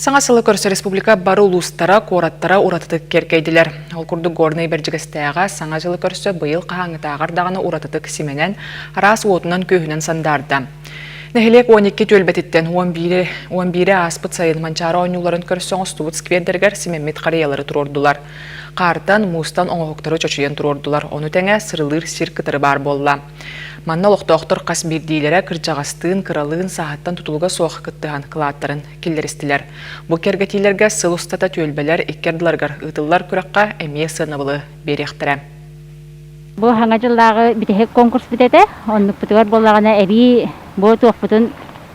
Саҥа сылы көрсө республика бары улуустара, куораттара уратытык киэркэйдилэр. Ол курдук Горнай Бэрдьигэстээҕэ Саҥа дьылы көрсө быйыл хаһааҥҥытааҕар даҕаны уратытык симэнэн, араас уотунан-күөһүнэн сандаарда. Нэһилиэк 12 түөлбэтиттэн 11-и ааспыт сайын Манчаары оонньууларын көрсө оҥостубут сквердэригэр симэммит харыйалары туруордулар. Хаартан, муустан оҥоһуктары чочуйан туруордулар, ону тэҥэ сырылыыр сир кытары баар буолла. Манна олохтоохтор хас биирдиилэрэ кырдьаҕастыын, кыралыын сааһыттан тутулуга суох кыттыһан кылааттарын киллэристилэр. Бу кэргэтиилэргэ сыл устата түөлбэлэр икки ардыларыгар ыытыллар күрэххэ эмиэ сыанабылы биэриэхтэрэ. Бу саҥа дьыллааҕы бүтэһик конкурспут этэ. Оннукпутугар буоллаҕына эбии бу туохпутун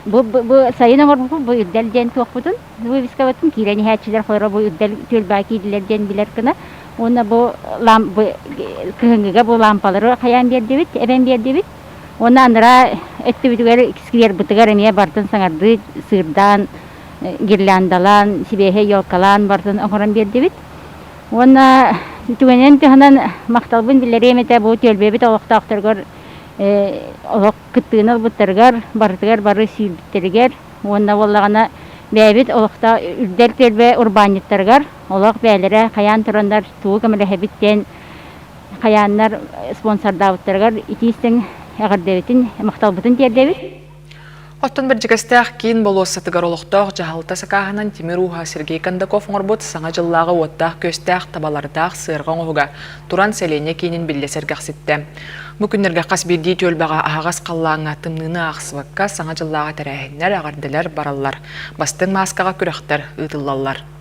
бу, бу сайын оҥорбуппут бу үрдэл диэн туохпутун вывескабытын киирэн иһээччилэр хоро бу үрдэл түөлбэҕэ киирдилэр диэн билэр гына уонна бу ламп кыһыҥҥыга бу лампалары хайаан биэрдибит эбэн биэрдибит уонна анараа өттүбүтүгэр сквербытыгар эмиэ барытын саҥардыы сыырдаан гирляндалаан сибиэһэй елкалаан барытын оҥорон биэрдибит Уонна түгэнинэн туһанан махталбын биллэриэм этэ бу түөлбэбит олохтоохторугар олох кыттыыны ылбыттарыгар, барытыгар бары сүүрбүттэригэр уонна буоллаҕына бэйэбит олохтоох үрдэл түөлбэ урбаанньыттарыгар олох бэйэлэрэ хайаан тураннар тугу көмөлөһөбүт диэн хайааннар спонсордаабыттарыгар итии-истиҥ эҕэрдэбитин, махталбытын тиэрдэбит. Оттон Бэрдьигэстээх киин болуоссатыгар олохтоох дьаһалта сакааһынан тимир ууһа Сергей Кондаков оҥорбут Саҥа дьыллааҕы уоттаах-күөстээх табалардаах сыарҕа оҥоһуга туран сэлиэнньэ киинин биллэ сэргэхситтэ. Бу күннэргэ хас биирдии түөлбэҕэ аһаҕас халлааҥҥа тымныыны аахсыбакка Саҥа дьыллааҕы тэрээһиннэр, эҕэрдэлэр бараллар. Бастыҥ мааскаҕа күрэхтэр ыытыллаллар.